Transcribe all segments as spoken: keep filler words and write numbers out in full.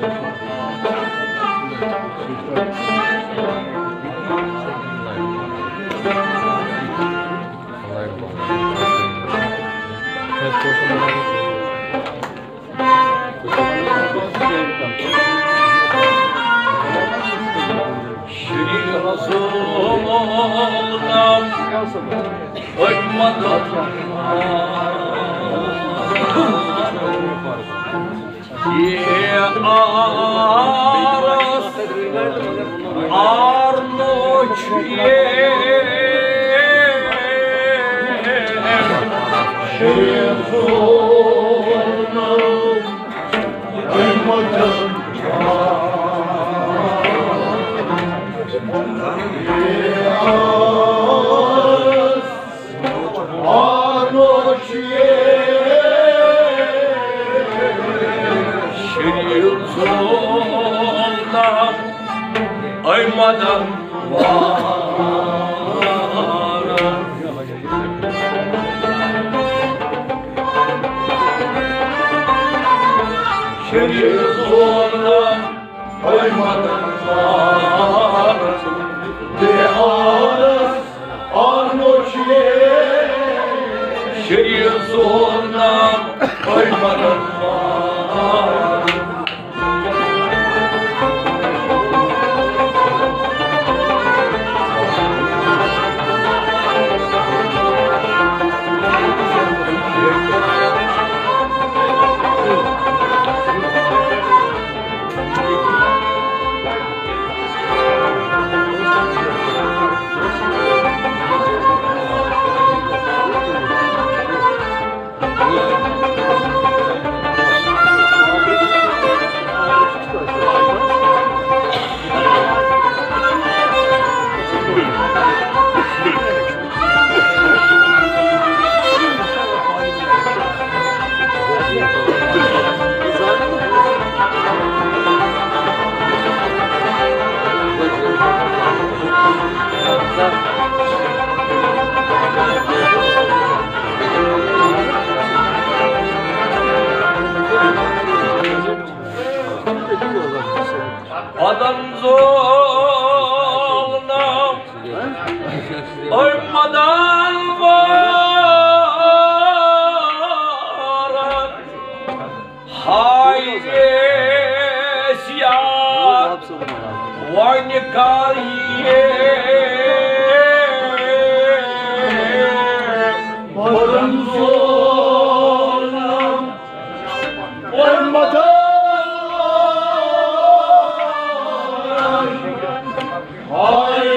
شری رسول نام احمد، یہ آرس آرنوچ یہ شری رسول نام احمد۔ شریف سونا، اے مدد کار، بے آرس آنوشے۔ شریف سونا، اے مدد کار۔ پدن زولنم، اے مدن وارن، ہاے ویسیا، وۄنۍ کر یہِ پدن زولنم۔ ہاے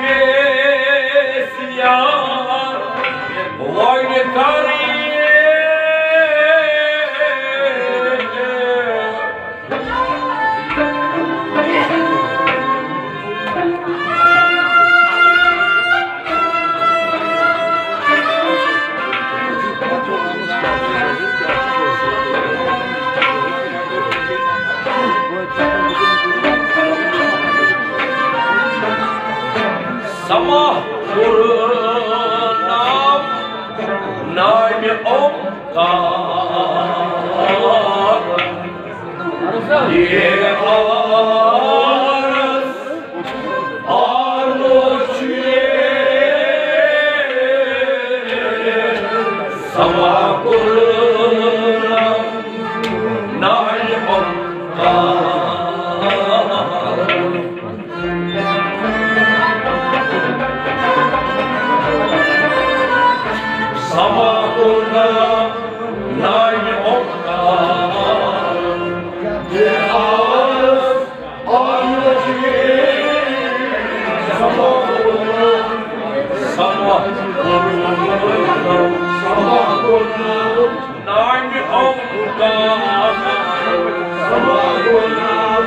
ویسیا، وۄنۍ کر یہِ۔ سما کوٚرنم نامہِ اومکار۔ یہ آرس آرنوشے سما کوٚرنم نامہِ اومکار۔ سما کوٚرنم نامہِ اومکار۔ یہ آرس آرنوشے سما کوٚرنم، سما کوٚرنم، سما کوٚرنم۔ نامہِ اومکار۔ سما کوٚرنم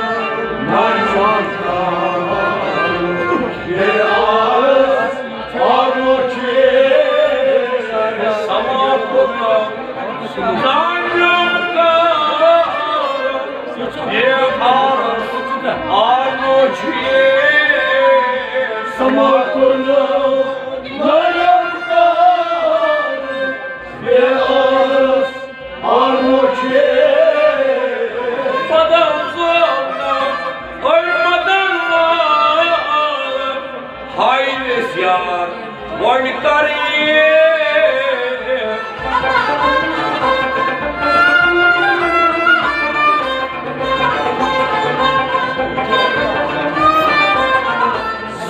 نامہِ اومکار۔ یہ آرس آرنوشے۔ سما ہاے ویس یار، وۄنۍ کر یہِ۔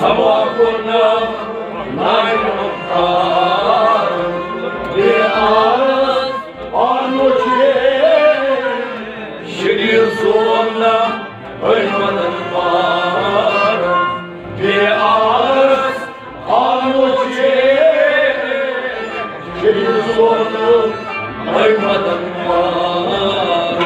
سما گوٚو نہٕ نانہِ ہُنٛد کار۔ بے آس آنو چھُ شریٖر سون نہٕ أڑۍ مدن پار۔ بے آس آنو چھُ شریٖر سون نہٕ أڑۍ مدن پار۔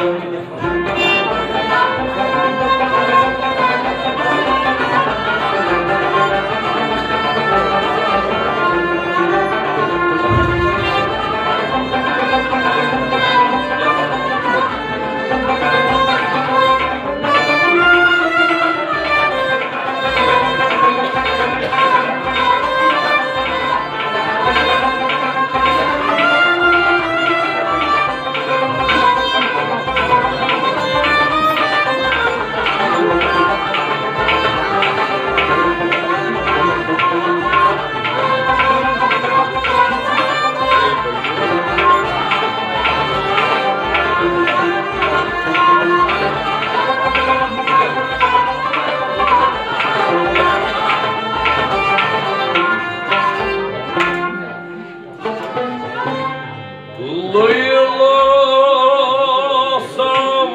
لٲسم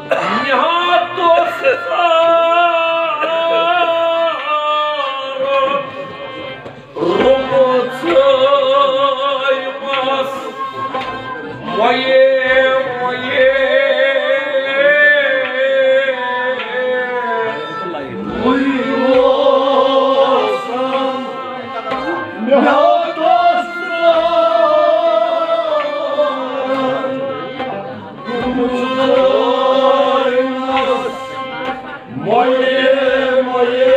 مےٚ ہا دوستار، روٚمژے مس مۄیے مۄیے۔ لٲسم مےٚ ہا دوستار، مۄیے مۄیے۔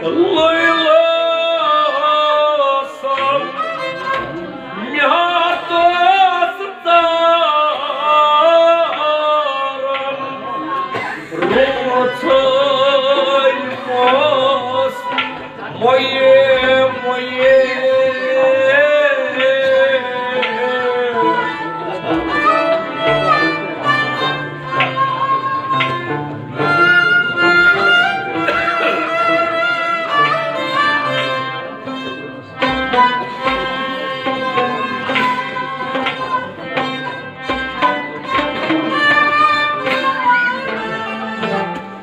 لٲسم مےٚ ہا دوستار، روٚمژے مس مۄیے مۄیے۔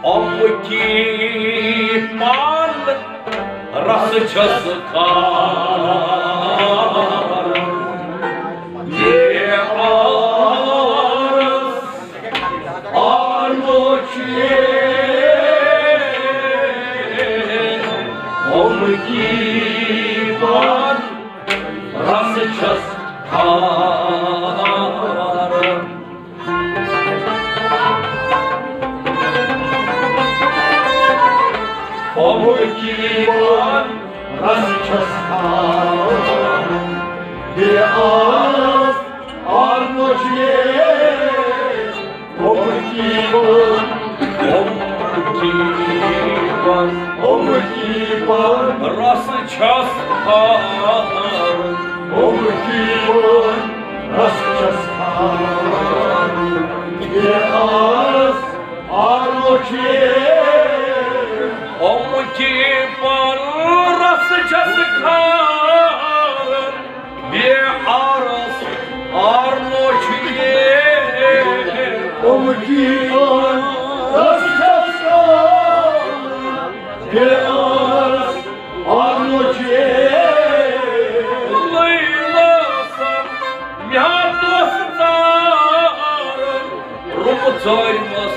امکی پان رس چھس کھاران۔ بے آرس آنو چھُ امکی پان رس چھس کھاران۔ امکی پان رس چھس کھاران۔ بے آس آنو چھُ امکی پان، امکی پان، امکی پان رس چھس کھاران۔ امکی پان رس چھس کھاران۔ بے آس آنو چھُ امکی پان رس چھس کھاران۔ بے آرس آرنو چھُ یہِ۔ امکی پان رس چھس کھاران۔ بے آرس آرنو چھُ یہِ۔ لٲسم مےٚ ہا دوستار، روٚمژے مس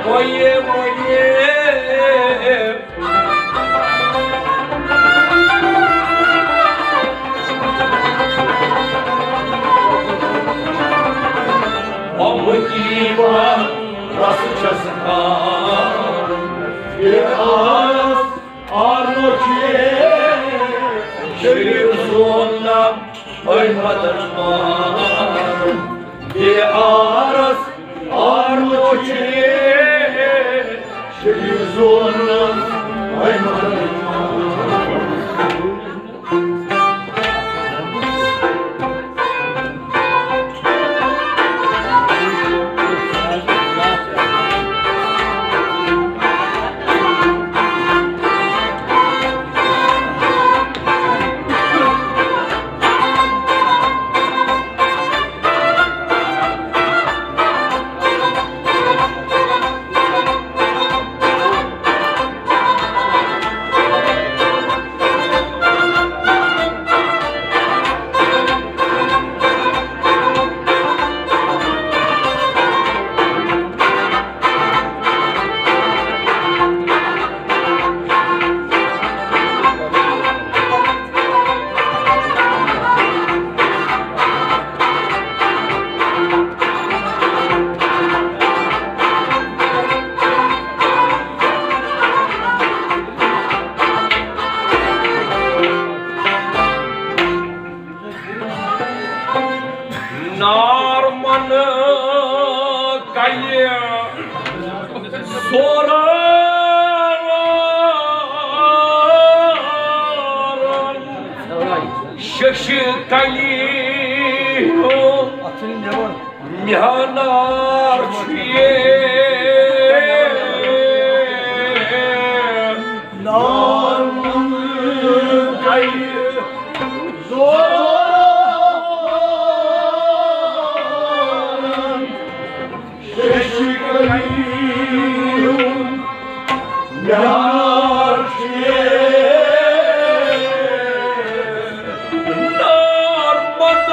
مۄیے مۄیے۔ شریف زون نام احمدن مان، بے آرس آرو چھ، شریف زون نام احمدن مان۔ نار من کلہِ زوران، شش کلی میانار چھُ یہِ۔ نار من کلہِ زوران، شش کلی میانار چھُ یہِ۔ نار من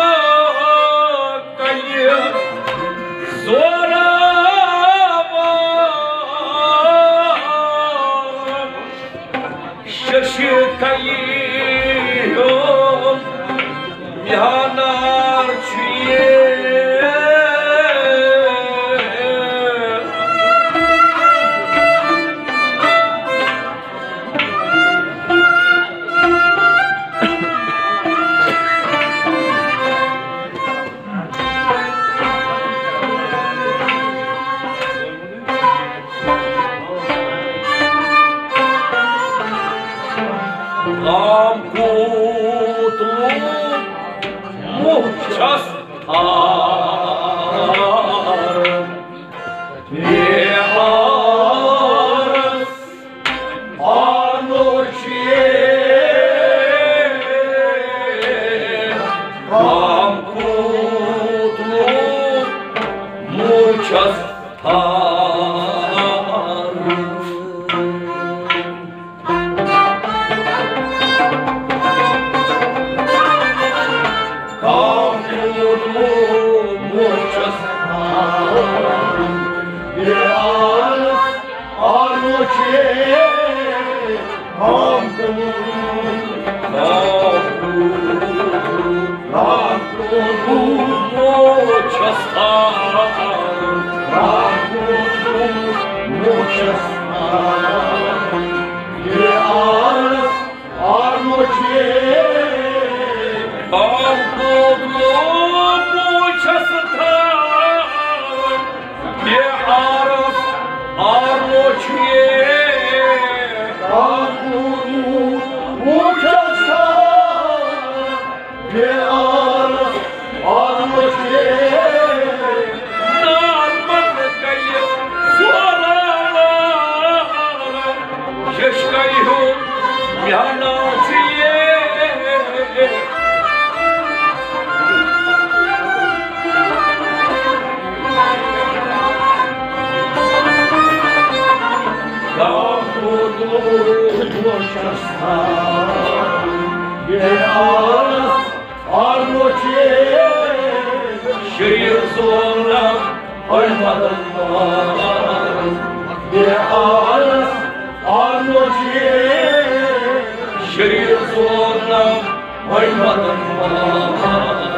کلہِ زوراوان، شش کلی ہُنٛد میانار چھُ یہِ۔ غام کوٗت لوٗم موٚہ چھَس تھاران۔ بے آرس آنو چھُ یہِ۔ غام کوٗت لوٗم موٚہ چھَس تھاران۔ غام کوٗت لوٗم موٚہ چھَس تھاران۔ بے آرس آنو چھُ یہِ۔ غام کوٗت، غام کوٗت، غام کوٗت موٚہ چھَس تھاران۔ غام کوٗت موٚہ چھَس تھاران۔ بے آرس آنو چھُ یہِ۔ غام کوٗت موٚہ چھَس تھاران۔ بے آرس آنو چھُ یہِ۔ غام کوٗت موٚہ چھَس تھاران۔ بے آرس آنو چھُ یہِ۔ نار من کلہِ زوراوان، شش کلی ہُنٛد میانار چھُ یہِ۔ غام کوٗت لوٗم موٚہ چھَس تھاران۔ بے آرس آنو چھُ یہِ۔ شریف زون نام احمدن مان۔ بے آرس آنو چھُ یہِ۔ شریف زون نام احمدن مان۔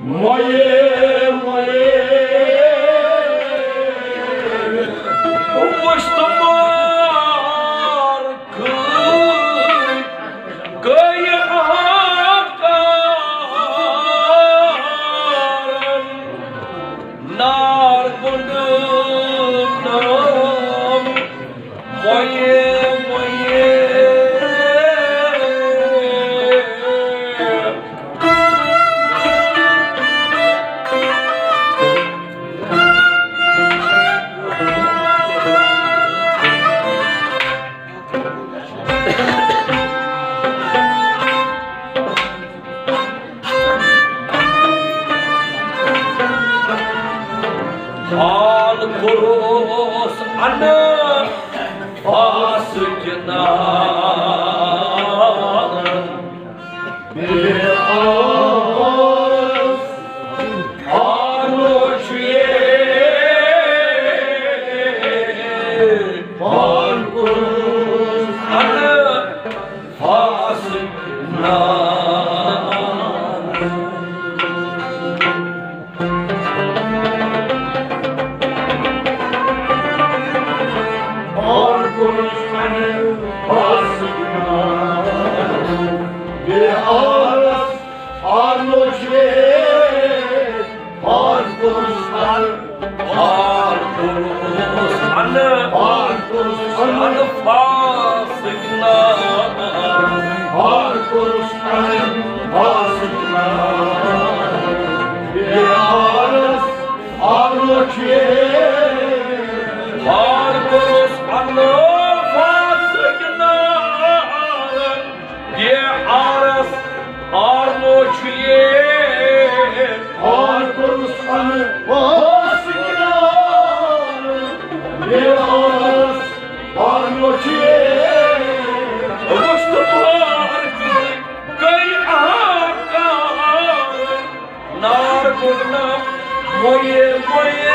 مۄیے، مۄیے، وُچھ تہٕ مار کھٲج، گٔے آکارن نار گُنٛڈ نام۔ مۄیے، مۄیے۔ حال کوٚرُس اَنہٕ فاسقہٕ نار۔ بے آس آنو چھُ یے۔ حال کوٚرُس اَنہٕ فاسقہٕ نار۔ حال کوٚرُس اَنہٕ فاسقہٕ نار۔ بے آس آنو چھُ یے۔ حال کوٚرُس اَنہٕ، حال کوٚرُس اَنہٕ، حال کوٚرُس اَنہٕ فاسقہٕ نار۔ حال کوٚرُس اَنہٕ فاسقہٕ نار۔ بے آس آنو چھُ یے۔ حال کوٚرُس اَنہٕ فاسقہٕ نار۔ بے آس آنو چھُ یے۔ حال کوٚرُس اَنہٕ فاسقہٕ نار۔ بے آس آنو چھُ یے۔ وُچھ تہٕ مار کھٲج، گٔے آکار۔ نار گُنٛڈ نام، مۄیے، مۄیے۔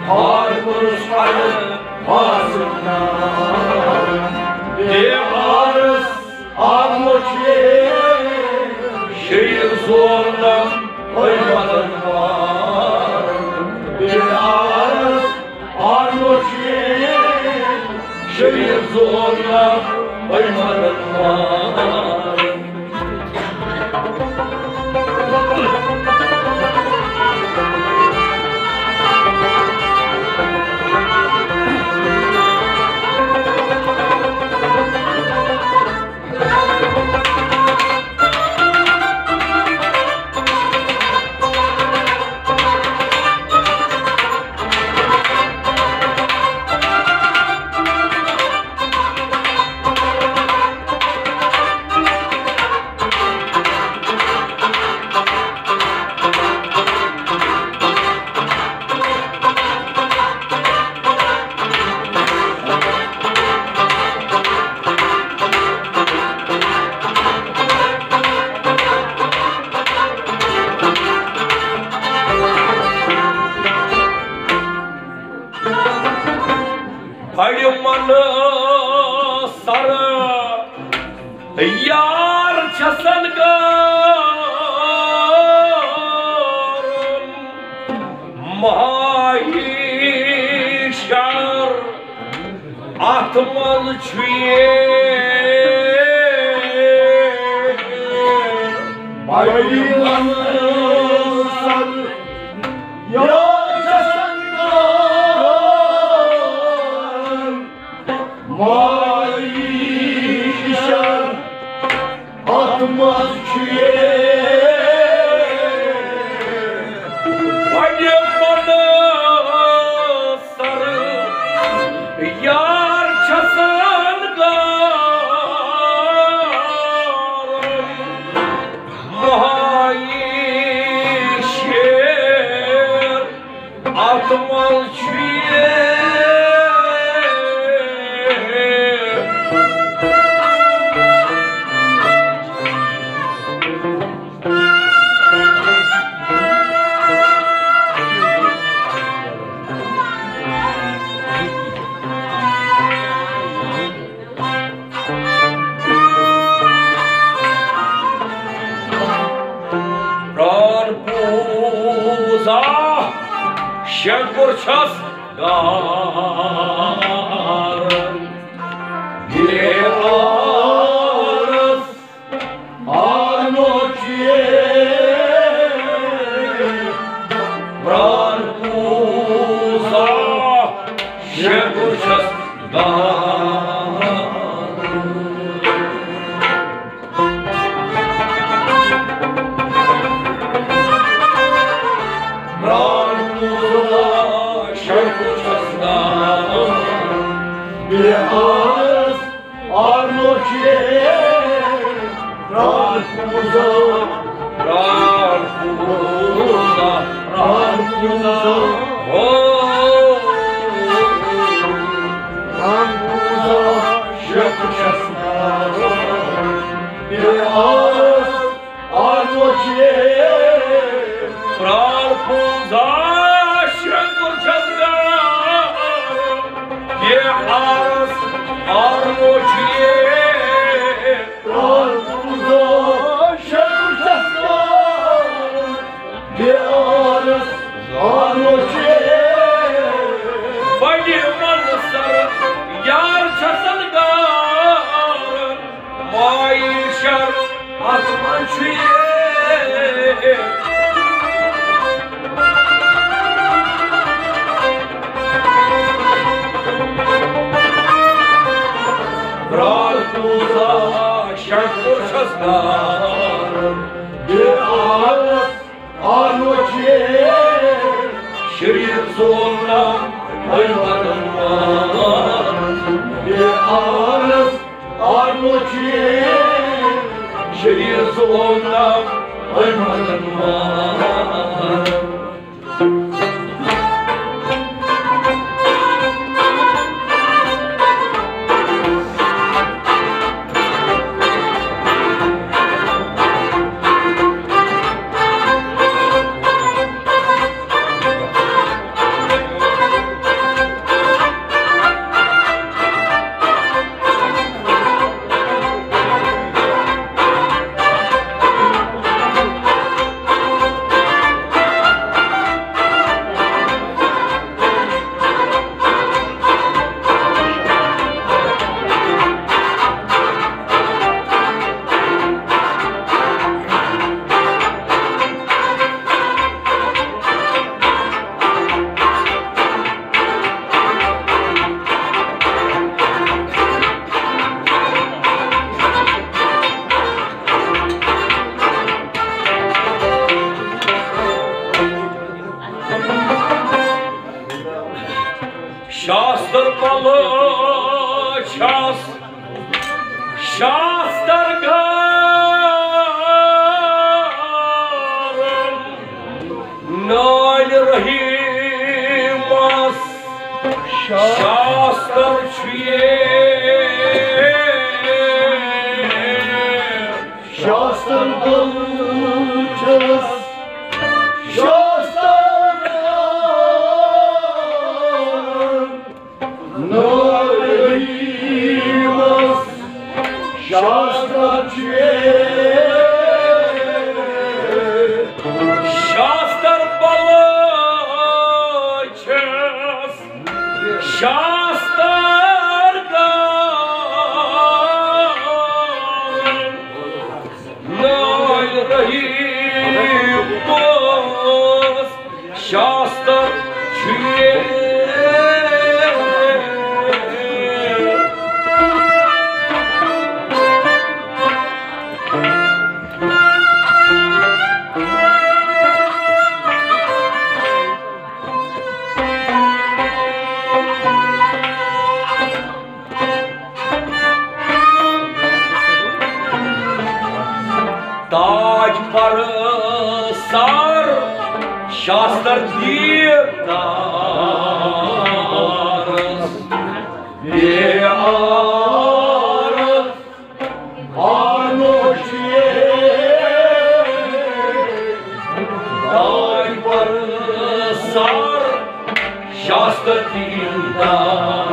حال کوٚرُس اَنہٕ فاسقہٕ نار۔ بے آس آنو چھُ یے۔ شہید زورنم، أے مدد وار۔ بے آس آنو چھُ یے۔ شہید زورنم، أے مدد وار۔ بڑِ من سر یار چھسن گار، ماہی شر اتھ منٛز چھُ یے۔ بڑِ من سر یار چھسن گار، ماہی شر اتھ منٛز چھُ یے۔ بڑِ من سر یار چھسن گار، ماہی شکر چھس گارن۔ بے عارض آنو چیے پران پوزا، شکر چھس گارن۔ پران پوزا، شکر چھس گارن۔ بے عارض آنو چیے پران پوزا، پران پوزا، پران پوزا۔ او، پران پوزا، شکر چھس گارن۔ بے عارض آنو چیے پران پوزا، شکر چھس گارن۔ بے عارض آنو چیے پران پوزا، شکر چھس گارن۔ بے عارض آنو چیے بڑی من سر یار چھسن گارن۔ مایہِ شر اتھ منٛز چھُ یہِ۔ برٛال پوٗزا شنکر چھس گارن۔ بے عارض آنو چیے شریف سون نام احمد انوار۔ بے عارض آنو چیے شریف سون نام احمد انوار۔ شاستر پلو چھس شاستر گارن، نالہِ رحیمس شاستر چھُ یے۔ شاستر گل چھس شاستر گارن۔ نٲوِیٖنَس شاستر چھُ یے۔ شاستر بلٲے چھَس شاستر گارن۔ نٲوۍ رحیٖم پٲس شاستر چھُ یے۔ تاج پر سر شاستر دیدارس بے عارض آنوش یے۔ تاج پر سر شاستر دیدارس۔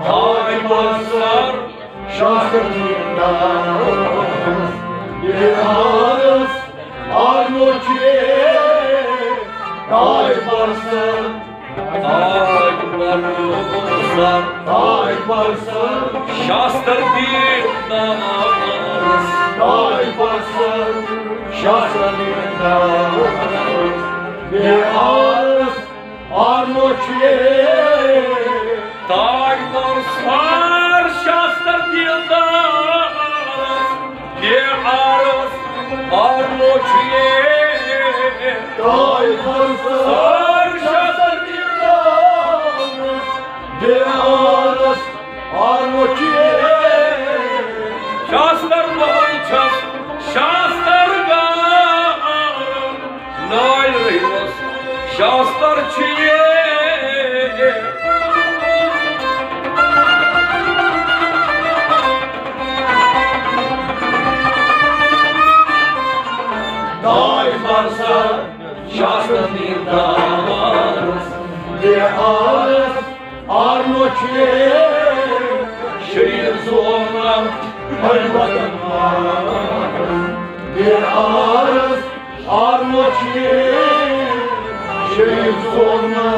تاج پر سر شاستر دیندار، بے عارض آرنو چے، تاج برسر، تاج برسر، تاج برسر، شاستر دیندار، تاج برسر، شاستر دیندار، بے عارض آرنو چے، تاج برسر، شاستر دیندار، بے عارض آرنو چے، تاج برسر، شاستر دیندار، بے عارض آرنو چے، شاستر بہل چھس، شاستر گام، نالۍ رٔحِمس شاستر چے۔ تاج برسر، شاستر دیندار، بے عارض آرنو چے، شریف زونا، بڑ وطن آرنو، بے عارض آرنو چے، شریف زونا،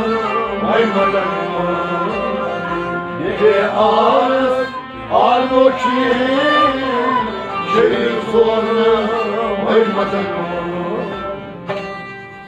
بڑ وطن آرنو، بے عارض آرنو چے، شریف زونا، بڑ وطن آرنو۔